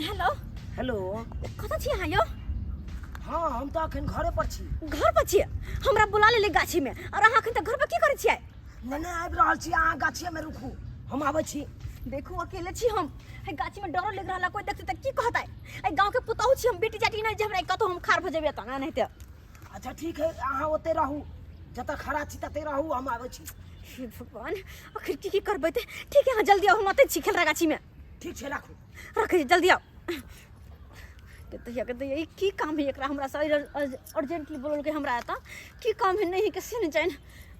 Hello. Hello. कतऽ छी अहाँ यौ? हाँ, हम तऽ अखन घरे पर छी। घर पर छियै? हमरा बुला लेली गाछी में और अहाँ अखन तक घर पर की करै छियै? नहि नहि, आबि रहल छी, अहाँ गाछिए में रुकू, हम आबै छी। देखू, अकेले छी हम, एहि गाछी में डरो लग रहल है, कोई देखते तऽ की कहतै? एहि गांव के पुतहु छी हम, बेटी जाटी नहि जे हमरा कतौ हम खार भऽ जेबै एतऽ ना नहीं तऽ। अच्छा ठीक है, अहाँ ओते रहू, जतऽ खड़ा छी तते रहू, हम आबै छी। हे भगवान, आखिर की की करबै ते? ठीक है, अहाँ जल्दी आउ, हम अतै छी खेलरा गाछी में। ठीक छै, राखू। रखै छी, जल्दी आउ। के तहिया के तहिया ई की काम है एकरा हमरा से अर्जेंटली बोललकै हमरा एतऽ की काम है नहीं के से नहीं जानि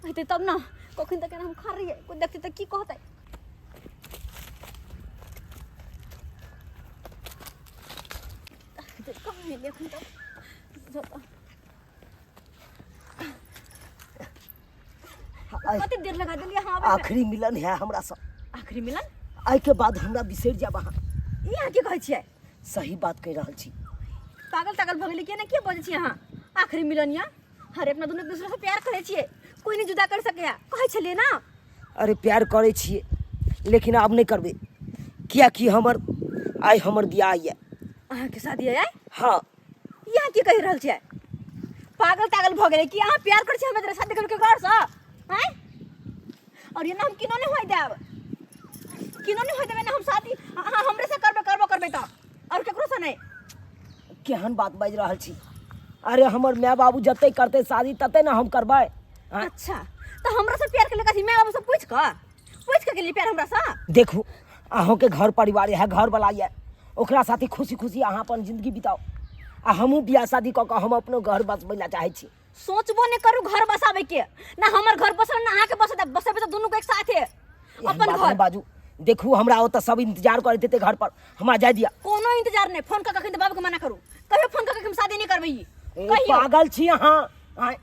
हेतै तब ना, कखन तक एना हम खा रहियै, कोइ देखतै तऽ की कहतै? कहाँ है एखन तक? कते देर लगा देलियै अहाँ आबै मे? आखिरी मिलन है हमरा से। आखिरी मिलन? एहिके बाद हमरा बिसरि जायब अहाँ। ई अहाँ की कहै छियै? सही बात कहि रहल छी। पागल तागल भऽ गेलियै कि नहि? के बजै छी अहाँ आखिरी मिलन या? अरे अपना दुनू एक दूसरे से प्यार करै छियै, कोई नहीं जुदा कर सकैया, कहै छलियै ना? अरे प्यार करै छियै, लेकिन आब नहि करबै, कियाकि हमर आइ हमर बियाह यऽ। अहाँके शादी है आइ? हाँ। ई अहाँ की कहि रहल छियै? पागल तागल भऽ गेलै कि अहाँ? प्यार करै छियै, हमरा शादी करबै केकरो से आँय? और ये ना हम किनो नहीं होय देब, किनो नहीं होय देबै ना हम शादी। अहाँ हमरे से करबै, करबो करबै तऽ और केकरो से नहीं। केहन बात बाजि रहल छी? अरे हमर माय बाबू जते करतै शादी तते ने हम करबै, आँय? अच्छा, तऽ हमरा से प्यार के कथी माय बाबू से पूछि कऽ, पूछि कऽ गेली प्यार हमरा से? देखू, अहूँके घर परिवार है, घर वाला यऽ, ओकरा साथे खुशी खुशी अहाँ अपन जिंदगी बिताउ, आ हमहूँ बियाह शादी कऽ कऽ हम अपनो घर बसबै लए चाहै छी। सोचबो नहीं करू घर बसावे के, ना हमर घर बसल ना अहाँ के बसत, बसेबे तऽ दुनू के एक साथे एहन अपन बात घर। नहि बाजू। देखू, हमरा ओतऽ सब इंतजार करैत हेतै घर पर, हमरा जाय दिअ। कोनो इंतजार नहीं। फोन कऽ कखन तऽ बाबू के मना करू, कहियो फोन कऽ के हम शादी नहीं करबै ई। ए, कहियो। पागल छी अहाँ, आँय?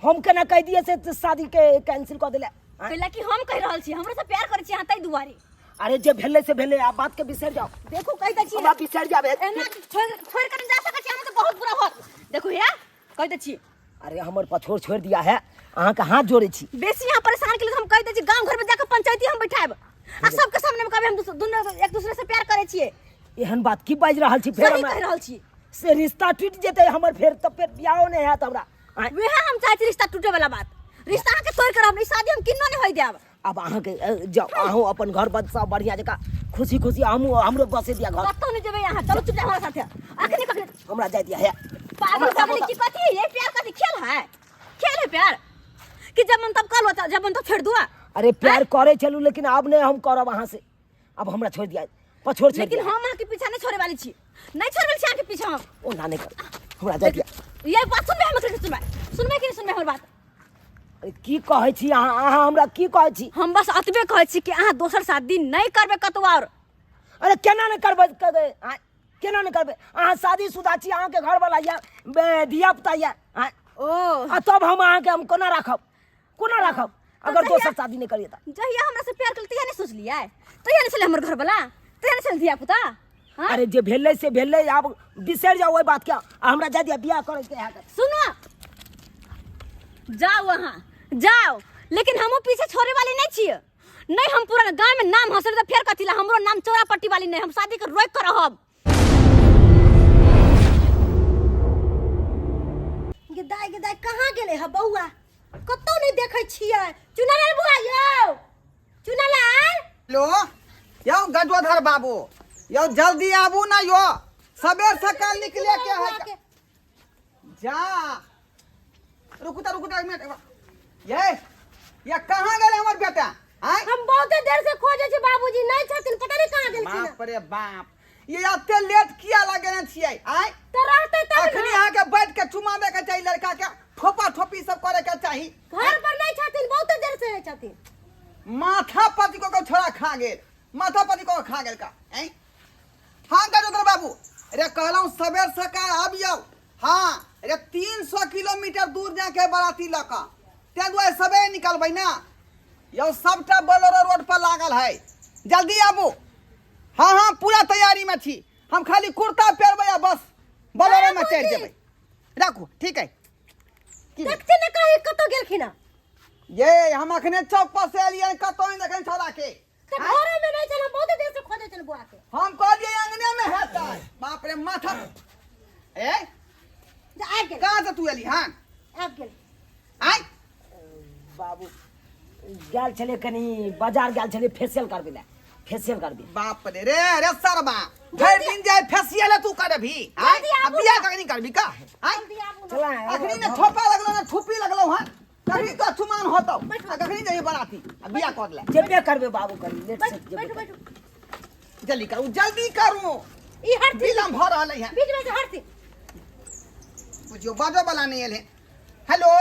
हम केना कहि दिअ से शादी के कैंसिल कऽ देले, आँय? कैला कि हम कहि रहल छी हमरा से प्यार करै छी अहाँ ताहि दुआरे। अरे जे भेलै से भेलै, आब बात के बिसरि जाओ। देखू, कहि दै छी हमरा बिसरि जाबे। एना छोड़ छोड़ कर जा सकै छी हम तऽ बहुत बुरा होत। देखू हे, कहि दै छी। अरे हमर पछोर छोड़ि दिया है, अहाँके हाथ जोड़े छी। बेसी यहाँ परेशान के लिए हम कहि दै छी, गांव घर में जाके पंचायती हम बैठायब आ सबके सामने में कहबै हम दुनू एक दूसरे से प्यार करै छियै। एहन बात की बाजि रहल छी फेर? सही हमरा कहि रहल छी। से रिश्ता टूटि जेतै हमर, फेर तऽ फेर बियाहो नहि हैत हमरा, आँय? वएह हम चाहै छी रिश्ता टूटे वाला बात। रिश्ता अहाँके तोड़ि के रहब, ई शादी हम किन्नो नहि होय देब। आब अहाँके जाउ, अहूँ अपन घर बसाउ बढ़िआँ जकाँ खुशी खुशी, हमहूँ हमरो बसे दिया घर। कतौ नहि जेबै अहाँ, चलू चुपचाप हमरा साथे अखनी कखनी। हमरा जाय दिया है। पागल भऽ गेलै की कथी? ये प्यार कथी खेल है? खेल है प्यार कि जब मन तब कल होता, जब मन तब छोड़ दुआ? अरे प्यार करे चलू, लेकिन आब नहि हम करब अहाँ से, अब हमरा छोड़ दिया, पछोड़ छोड़ लेकिन दिया। हम अहाँके पीछा नहीं छोड़े वाली छी, नहीं छोड़े वाली छी अहाँके पीछा हम। ओ ना नहीं कर, हमरा जाय दिया। ये बात सुनबे हम अखनी? सुनबे, सुनबे कि नहीं सुनबे हमर बात? अरे की कहै छी अहाँ? अहाँ हमरा की कहै छी? हम बस एतबे कहै छी कि अहाँ दोसर शादी नहीं करबै कतौ और। अरे केना नहि करबै? करबै, आँय? केना नहि करबै? अहाँ शादीशुदा छी, अहाँके घरवाला यऽ, धिया पुता यऽ, आँय? ओ आ तब हम अहाँके हम कोना राखब, कोना राखब अगर जहिया- दोसर शादी नहि करियै तऽ? जहिया हमरा से प्यार केलकै तहिया नहीं सोचलियै? तहिया नहीं छलै हमर घरवाला? तहिया नहीं छलै धिया पुता? हाँ? अरे जे भेलै से भेलै, आब बिसरि जाउ ओहि बातके आ हमरा जाय दिअ, बियाह करैके है। सुनो, जाओ अहाँ जाओ, लेकिन हमहूँ पीछे छोड़े वाली नहीं छियै। नहीं हम पूरा गाँव में नाम हंसल तऽ फेर कथी ला? हमरो नाम चौरा पट्टी वाली नहीं। हम शादी के रोक कर रहब। गे दाइ, गे दाइ, कहाँ गेलै ह बौआ? कतौ नहि देखै छियै। चुनालाल बौआ यौ, चुनालाल। हेलो यौ गजोधर बाबू यौ, जल्दी आबू ना यौ, सबेर सकाल निकले के है। जा रुकू त, रुकू त एक मिनट। ये ये कहाँ गेलै हमर बेटा, आँय? हम बहुते देर से खोजे छी बाबूजी, नहीं छथिन, पता नहीं कहाँ गेलखिन। बाप रे बाप, ये एते लेट किया लगेने छियै, आँय? तऽ रहतै तब अखनी ने। अहाँके बैठ के चुमाबे के चाही लड़का के, ठोपा ठोपी सब करे के चाही। घर पर नहीं छथिन, बहुते देर से नहीं छथिन। माथा पति को के छोड़ा खा गेल, माथा पति को खा गेल का, आँय? हाँ गजेंद्र बाबू, अरे कहलहुँ सबेर सकाल आबियौ। हाँ, अरे 300 किलोमीटर दूर जाके बराती लऽ कऽ, ताहि दुआरे सबेरे निकलबै ना यौ। सबटा बोलेरो रोड पर लागल है, जल्दी आबू। हाँ हाँ, पूरा तैयारी में छी हम, खाली कुर्ता पहिरबै आ बस बोलेरो में चढ़ि जेबै। राखू, ठीक है की भेल? देखते ने कहीं कतौ गेलखिन हँ। ये हम अखने चौक पर से एलियै, कतौ नहि देखै छौड़ा के। तऽ घरे में नहीं छल, हम बहुते देर से खोजे छल बौआ के। हम कहलियै अंगने में हेतै। गेली हन आबि गेल आय बाबू गेल छलै कनी बाजार गेल छलै फेसियल करबै लए फेसियल करबै बाप रे रे रे सरबा भरि दिन जाय फेसियल तू करबी आय जल्दी आ आबू बियाह कखनी करबी का आय जल्दी आबू ना। चला अखनी ने ठोपा लगलो ने ठुपी लगलो हन कखनी तो चुमान होतौ आ कखनी जाई बराती आ बियाह कर ले जेबे करबै बाबू कनी लेट बैठू से जेबे बैठू करबै। बैठू जल्दी करू जल्दी करू ई हटथिन विलम्ब भऽ रहलै हन बीच में से हटथिन बुझियौ बाजो वाला नहि एलै हेलो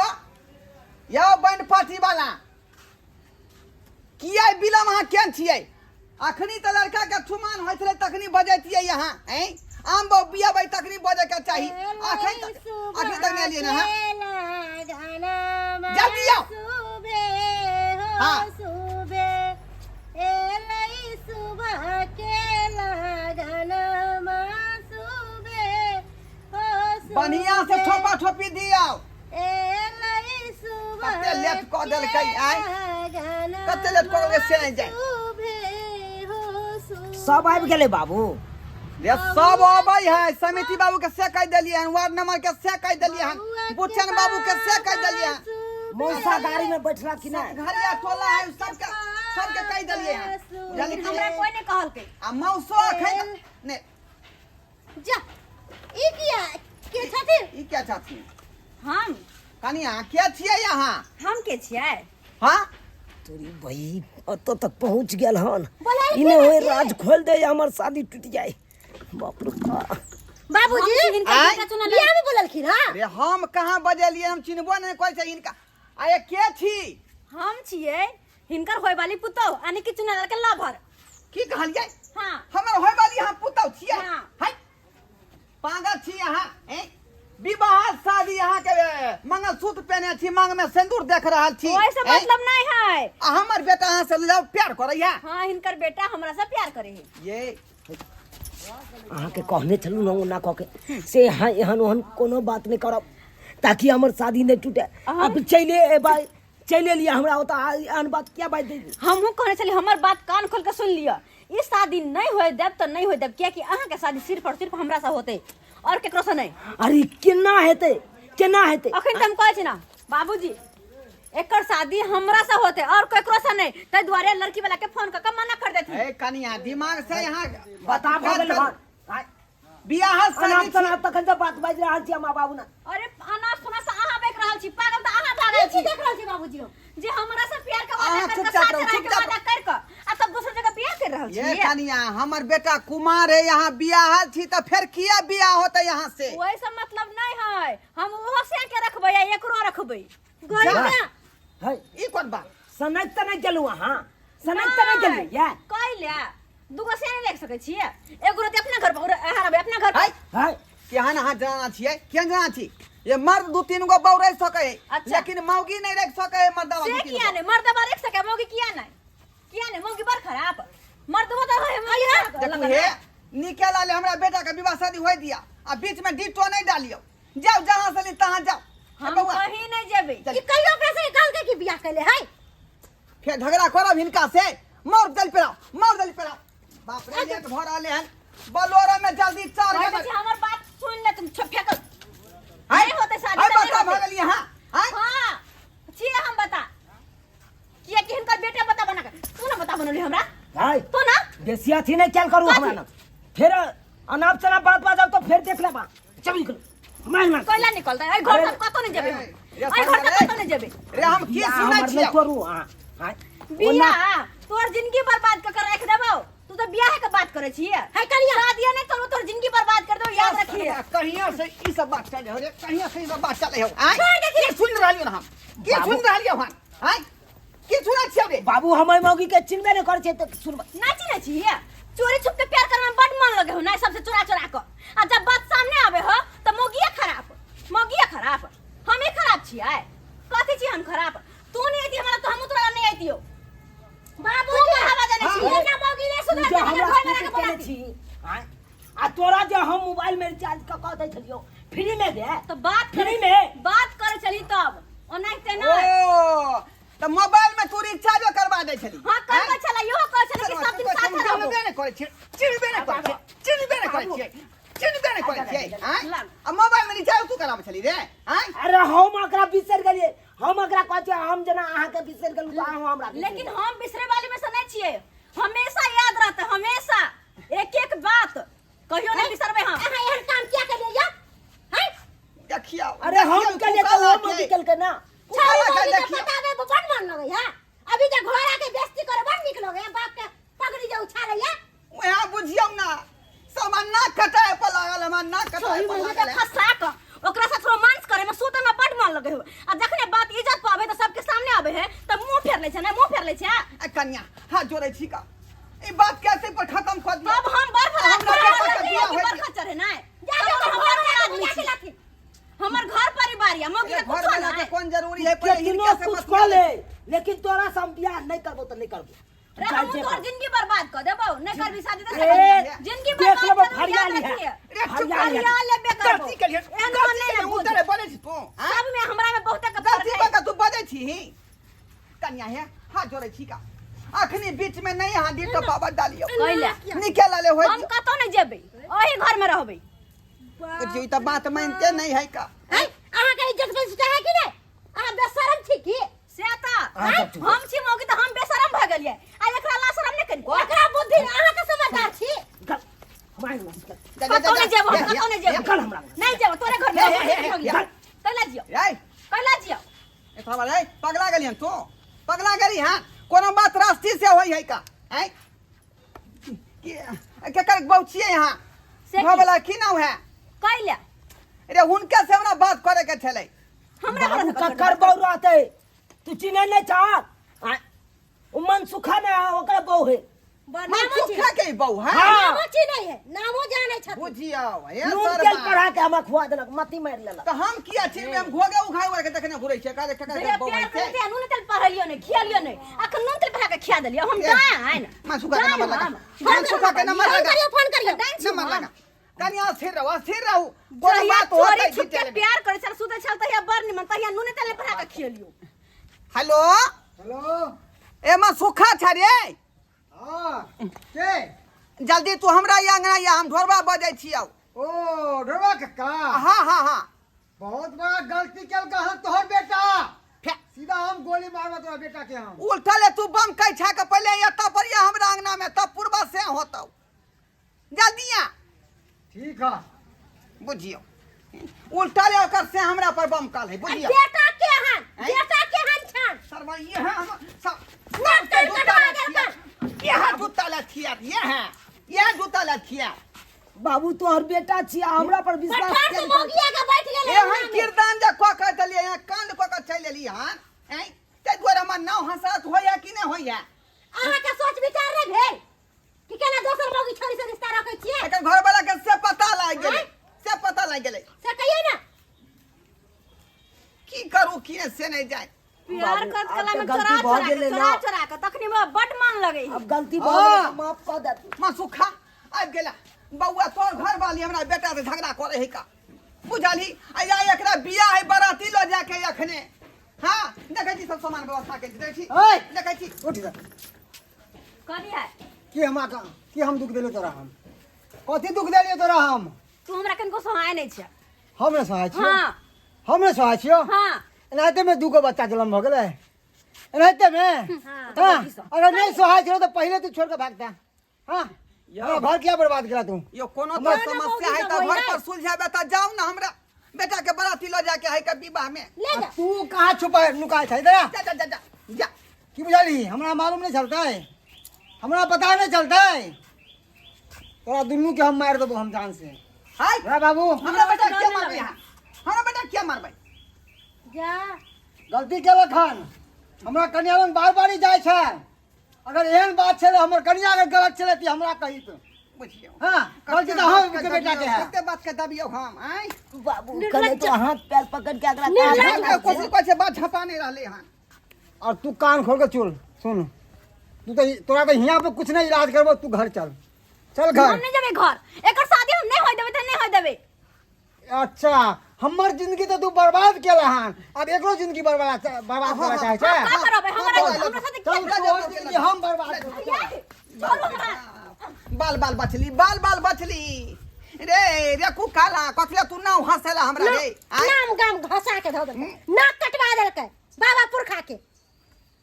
यौ बैंड पार्टी वाला किया विलम्ब अहाँ केहन छियै अखनी तऽ लड़का के छुमान होइत छलै तखनी बजैतियै अहाँ ऐं आम बाबू बियाबै तखनी बजैके चाही अखन तक अखन तक नहि एलियै ने अहाँ जल्दी आउ। हाँ। बढ़िया से ठोपा ठोपी दियौ कते लेट कऽ देलकै आइ कते लेट कऽ देलकै से नहि जाय सब आबि गेलै बाबू रे सब अबै है समिति बाबू के से कहि देलियै हन वार्ड नंबर के से कहि देलियै हन बुच्चन बाबू के से कहि देलियै हन मौसा गाड़ी में बैठला कि नहि घरिया टोला है सबके सबके कहि देलियै हन बुझलियै कि हमरा नहि? कोई नहीं कहलकै आ मौसो अखन नहि जा ई किया के छथिन ई क्या छथिन हम कनिया के छियै अहाँ हम के छियै हाँ तोरी बही अतऽ तक पहुँच गेल हन बोलायल ई नहि के होय छी? राज खोल दे हमर शादी टूटि जाय बाप रे बाप बाबूजी हम हिनकर आँय? बेटा चुनल बियाह में बोललखिन हां अरे हम कहाँ बजेलियै हम चिन्हबो नहि करै छै हिनका अरे के छी हम छियै हिनकर होय वाली पुतोह यानी कि चुनल के लभर की कहलियै हाँ हमर होय वाली अहाँ पुतहु छियै हाँ। है पागल छी अहाँ हैं? विवाह शादी अहाँ के मंगलसूत्र पहने छी मांग में सिंदूर देख रहल छी ओहि से हैं? मतलब नहीं है आ हमर बेटा अहाँ से लव प्यार करैया हाँ हिनकर बेटा हमरा से प्यार करे है ये अहाँके कहने छलहुँ ने ओना कऽ के से अहाँ एहन ओहन कोनो बात नहि करब ताकि हमर शादी नहि टूटे अब चलि एबै चलि एलियै हमरा ओतऽ एहन बात किया बाजि देली हमहूँ कहने छली हमर बात कान खोल के सुन लिअ ई शादी नहीं होय देब तऽ नहीं होय देब कियाकि अहाँके शादी सिर्फ और सिर्फ हमरा से होते और केकरो से नहीं अरे केना हेतै केना हेतै अखन तऽ हम कहै छी ना बाबूजी एकर शादी हमरा से होते और केकरो से नहीं ताहि दुआरे लड़की वाला के फोन कऽ के मना कर देथिन ए कनिया दिमाग से यहाँ बता भऽ गेल हन। आइ, बियाह अनाप शादी शनाप तखन से बात बाजि रहल छी माँ बाबू ना अरे अनाप शनाप से अहाँ बेक रहल छी पागल तऽ अहाँ भऽ गेल की छी देख रहल छी बाबूजी हम जे हमरा से प्यार के वादा अहाँ कर के चुपचाप साथ रहू, रहे के चुपचाप वादा कर के आ तब दोसर जगह बियाह कर रहल ये छी कनिया हमर बेटा कुमार है यहाँ बियाह छी तऽ फेर किया बियाह होते यहाँ से ओहि से मतलब नहीं है हम ओहो से के रखबै आ एकरो रखबै गरीब जा। ना है ई कोन बात सनक तऽ नहि गेलहुँ अहाँ सनक तऽ नहि गेलहुँ या कैले दूगो से नहीं रख सकै छियै एगो रहतै अपना घर पर अहाँ रहबै अपना घर पर है है केहन अहाँ जाना छियै केहन जाना छी ये मर्द दू तीन गो बहू रहि सकै है अच्छा। लेकिन मौगी नहीं रख सकै है मर्दवा से दू तीन किया गो नहीं मर्दबा रख सकै मौगी किया नहीं किया नहीं मौगी बड़ खराब मर्दबो तऽ है मौगी देखू हे निके लाले हमरा बेटा के विवाह शादी होय दिया आ बीच में डिटो नहीं डालियो जाओ जहाँ से ली तहाँ जाओ हे हम बउआ कहीं नहीं जेबै चल। ई कहियो अपना से कहलकै कि बियाह कैले है फेर झगड़ा करब हिनका से मोर दल पे आओ मोर दल पे आओ बाप रे लेट भऽ रहले हन बलोरो में जल्दी चढ़ कहै गेल छी हमर बात सुन ले तुम फेकल हाय नहीं होतै शादी हाय तऽ नहीं बता भऽ होतै। गेलियै अहाँ हाय हाँ छियै हम बता किया कि हिनकर बेटा बता बना के तू ना बता बनौली हमरा हाय तू ना बेसी अथी नहि कयल करू कथी? हमरा लग फेर अनाप शनाप बात बाजब तऽ फेर देख लेबा चल निकल मार मार कैला निकलतै एहि घर से कतौ नहीं जेबै हम ए, एहि घर से कतौ नहीं जेबै रे हम की बियाह सुनै हमर छियै नहि करू अहाँ आँय? बियाह तोर जिंदगी बर्बाद कर के राख देबौ तू तो बियाह के बात करै छियै है कनिया। शादी नहीं करू तोर जिंदगी बर्बाद कर देबौ याद रखिए कहिया से ई सब बात चले हो रे कहिया से ई सब बात चले हो आँय की सुन रहलियो हम की सुन रहलियो हम आँय की सुनै छियै रे बाबू हमर मौगी के चिन्हबे नहि करै छै तऽ सुनबै ना चिन्है छियै चोरी छुप के प्यार करना में बड मन लगे हो ना सबसे चोरा चोरा के आ जब बात सामने आवे हो तो मौगिया खराब मौगिया खराब हमें खराब छियै कथी छी हम खराब तू नहीं आती हमरा तो हमहूँ तोरा नहीं आती हो बाबूजी तू बढ़ावा देने छी। ये ना मौगी ने तू सुधर जे हमरा घर में सूट राख केने बोला छी आँय? आ तोरा जे हम मोबाइल में रिचार्ज कऽ कऽ दै छलियौ फ्री में दे तो बात फ्री करे में बात करे चली तब ओनाहिते नहीं ओ तऽ मोबाइल में तू रिचार्जो करवा दै छली हाँ कर छला इहो कह छला कि सब दिन साथ रहबो चिन्हबे नहि करै छियै चिन्हबे नहि करै छियै चिन्हबे नहि करै छियै चिन्हबे नहि करै छियै आँय आ मोबाइल में रिचार्ज तू कराबै छली रे आँय अरे हम एकरा बिसरि गेलियै हम एकरा कहै छियै हम जेना अहाँके बिसरि गेलहुँ तऽ अहूँ हमरा बिसरि लेकिन हम बिसरे वाली में से नहीं छियै हमेशा याद रहते हमेशा एक एक बात कहियो नहीं बिसरबै हम अहाँ एहन काम किया केलियै यौ हैं देखियौ अरे हम देखियौ, केलियै तऽ कुकाला ओ के। मौगी केलकै ना छौरी कुकाला के मौगी के देखियौ पटाबै बड़ मन लगैया अभी जे घर आके बेइज्जती करे बड़ नीक लगैया बाप के पगड़ी जे उछालैया वहाँ बुझियौ ना सामान ना कटाए पर लागल हमरा ना कटाए छोरी पर मौगी के लागल है। फंसा क ओकरा साथ रोमांस करे में सुते में बड मन लगे हो आ जखने बात इज्जत पर आबे त सबके सामने आबे है त मुंह फेर ले छै ना मुंह फेर ले छै आ कन्या हाथ जोड़ै छी का ई बात कैसे पर खत्म कर दियौ तब हम बड़ भला हमरा बेटा के बियाह कि होइत बड़ खच्चर है ना जा तब जा हम घर बड़ वाला आदमी के छी लाथी हमर घर परिवार या मौगी के घर कुछो वाला के ना कोन जरूरी है पहिले केतनो हिनका से कुछ बतिया कऽ ले। ले लेकिन तोरा से हम बियाह नहीं करबो तऽ नहीं करबो रे जाइ हम जे तोर कर। जिंदगी बर्बाद कर देबौ नहीं करबी शादी त ए, जिंदगी देख बर्बाद लेबो कर देबौ, याद फरियाली है रखिए रे चुप कर। फरियाली है। फरिया लेबे करबो गलती केलियै एहन गलती मन नहीं केलियै ने उतरे बोलै छी तू आँय? सब में हमरा में बहुते के गलती फर्क है कऽ के तू बजै छी कन्या हे हाथ जोड़ै छी का अखनी बीच में नहीं हाथ दी तो बाबा डालियो कैला निकल ले होय हम कतौ नहीं जेबै ओही घर में रहबै बुझियौ ई तऽ बात मानते नहीं है का हैं अहाँ के इज्जत बचता है कि नहीं अहाँ बेशरम छी की से तऽ अहाँ सब चुप। हम छी मौगी तऽ हम बेशरम भऽ गेलियै आ एकरा ला शरम नहि कनिको एकरा बुद्धि अहाँ के समझदार छी निकल हमरा अंगना से निकल। जा, जा, जा, कतौ नहीं जेबो हम जा, कतौ नहीं जेबो निकल हमरा अंगना से। नहीं जेबो तोरे घर में हे, हे, हे, भऽ गेलियै हे। कैला जियो रे कैला जियो एकरा बारे पगला गेली हन तू पगला गेली हन कोनो बात रास्ती से होई है का हैं के केकर बहु छियै यहाँ से की? घरवाला की नाम है कैला रे हुनका से हमरा बात करे के छलै हमरा बाबू घर से ककर बहू रहतै तू चिन्है नहि छह आँय, ओ मनसुखा ने ओकर बहू है मन सुखा के बहू है हाँ। नामो चिन्है है नामो जानै छथिन बुझियौ हे नून सरबा। तेल पढ़ा के हमरा खुआ देलक मती मारि लेलक तऽ हम किया छी हम घोगे उघाय उघाय के देखने घुरै छियै काजे केकर जहिया बहू प्यार है करते हैं नून तेल पढ़लियो नहीं खियालियो नहीं अखन नून तेल पढ़ा के खिया देलियो हम ए, डाइन मन सुखा के नंबर लगा हम। मन सुखा के नंबर फोन लगा करियो फोन करियो नंबर लगा कनी स्थिर रहू स्थिर रहू कोनो जहिया बात होतै चोरी छुप के डिटेल में प्यार करे छल सुते छल तहिया बड़ निमन तहिया नून तेल पढ़ा के खियलियो हेलो हेलो एमा सुखा छ रे हाँ के जल्दी तू हमरा ई अंगना या हम ढोरबा बजै छियौ ओ ढोरबा कक्का हाँ हाँ हाँ बहुत बड़ा गलती केलका हन तोहर बेटा फे- सीधा हम गोली मारबा तोरा बेटा के हम उल्टा ले तू बम कै छा के पहिले एतऽ पर या हमरा अंगना में तब पूर्वा से होतौ जल्दी आ ठीक है बुझियौ उल्टा ले ओकर से हमरा पर बम कल है बुझियौ बेटा के हन हैं? बेटा के हन छन सरवा ये है हम सब नाक कान कटवा देलकन। ये है जूता लथिया ये है ये है जूता लथिया बाबू तोहर बेटा छिया हमरा पर विश्वास पठार किया से नहीं करै? मौगिया के बैठ गेलै ए हम किरदान जे कऽ के देलियै यहाँ कांड कऽ के चलि एली हन ऐं ताहि दुआरे हमर नाव हँसात होइया कि नहि होइया अहाँ के सोच विचार नहि भेल कि केना दोसर मौगी छोरी से रिश्ता रखै छियै एकर घरवाला के से पता लागि गेलै आँय? से पता लागि गेलै से कहियै ना की करू की नहि से नहि जाय प्यार बाबू, करत आब कला तऽ में गलती चोरा भऽ चोरा के गेलै चोरा ना। चोरा के तखनी में बड मन लगे अब गलती भऽ गेलै हाँ। तऽ माफ कऽ दे तू। मसुखा आबि गेला बौआ तोर घरवाली हमरा बेटा से झगड़ा करे है का बुझलही आ या एकरा बियाह है बराती लऽ जाके अखने हाँ देखै छी सब सामान व्यवस्था के देखै छी ओए! देखै छी उठ जा कथी है की हम आका की हम दुख देलियो तोरा हम कथी दुख देलियो तोरा हम तू हमरा कनिको सहाय नहीं छै हम नहि सहाय छियो हाँ हम नहि सहाय छियो हाँ एनाहिते में दूगो बच्चा जन्म भऽ गेलै एनाहिते में हाँ अगर नहीं सहाय छियो तो पहिले तू छोड़ के भागता हाँ हमरा घर किया बर्बाद केला तू यो कोनो हमरा तो समस्या है तऽ घर पर सुलझाबे तऽ जाउ ना हमरा बेटा के बराती लऽ जाके है के विवाह में ले जा तू कहाँ छुपा नुका छै इधर आ। जा जा जा जा जा की बुझलही हमरा मालूम नहीं चलता है हमरा पता नहीं चलता है तोरा दुनू के हम मार देबो हम जान से हाय रे बाबू हमरा बेटा के मारबै अहाँ हमरा बेटा के मारबै जा गलती केलक हन हमरा कन्या लग बार बारी जाइ छै अगर एहन बात छलै हमर कन्या अगर गलत छलै तऽ हमरा कही तो बुझियौ हाँ गलती तऽ हम के बेटा के है कते बात के दबियौ हम आँय बाबू कने तो हाथ पैर पकड़ के अगला निर्लज्ज काज हम कोशिश करै छै बात झपा नहीं रहलै हन और तू कान खोल के चुल सुन तू तो तोरा तो यहाँ पे कुछ नहीं इलाज करबो तू घर चल चल हम घर नहीं जेबै घर एकर शादी हम नहीं होय देबै तऽ नहीं होय देबै अच्छा हमर जिंदगी तो तू बर्बाद केला हन अब एकरो जिंदगी बर्बाद बर्बाद करना चाहे छै का करबै हमरा हमरा साथे चल तोहर जिंदगी हम बर्बाद करबो छोड़ू हमरा बाल बाल बचली बाल बाल बचली रे रे कुकाला कथले तू नाव हंसेला हमरा रे आय नाम गाम घसा के धऽ देलकै, नाक कटवा देलकै बाबा पुरखा के।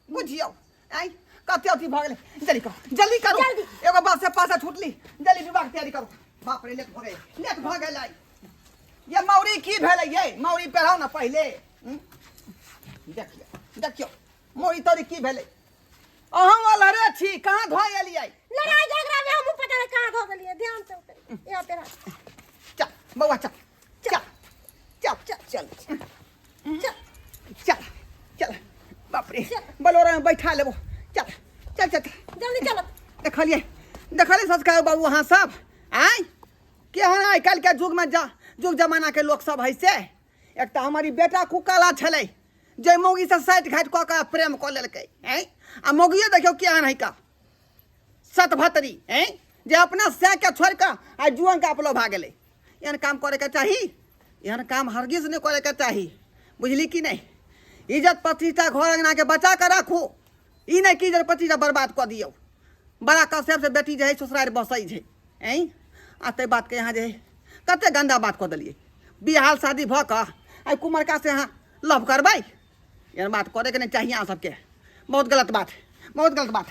बुझियौ आय कते अथी भऽ गेलै। जल्दी करू, जल्दी करू। जल्दी। एगो बस से पासा छुटली, जल्दी विवाह के तैयारी करू। बाप रे, लेट भऽ गेलै, लेट भऽ गेलै। ये मौरी की भेलै? ये मौरी पहिराउ ने पहिले। देखियौ देखियौ मौरी तौरी की भेलै? अहूँ अलहरे छी, कहाँ धोइ एलियै? लड़ाई झगड़ा में हमहूँ पता नहीं कहाँ धो देलियै। ध्यान से उतर यहाँ पे रख। चल बौआ, चल चल चल चल चल चल चल चल। बाप रे, बलोरा में बैठा लेबो। चल चल चल, जल्दी चलो। देखलियै देखलियै संस्कार बाबू अहाँ सब आँय केहन आइ काल्हिके युगमे जा युग जमानाके लोक सब है से। एक तऽ हमर ई बेटा कुकाला छलै जे मौगीसँ साटि घाटि कऽ कऽ प्रेम कऽ लेलकै। आँय, आ मौगियो देखियौ केहन है का सतभतरी, आँय, जे अपना सैके छोड़ि कऽ आ जुअनके अपलो भए गेलै। एहन काम करैके चाही? एहन काम हरगिज नहि करैके चाही, बुझली कि नहि? इज्जत प्रतिष्ठा घर अङ्गनाके बचा कऽ राखू, ई नहि कि इज्जत प्रतिष्ठा बर्बाद कऽ दियौ। बड़ा कष्टसँ बेटी जे हइ ससुरारि बसै छै। आँय, आ ताहि बातके यहाँ जे हइ कतेक गन्दा बात कऽ देलियै। बियाह शादी भऽ कऽ आइ कुमरकासँ अहाँ लव करबै? एहन बात करैके नहि चाही अहाँ सबके। बहुत गलत बात, बहुत गलत बात।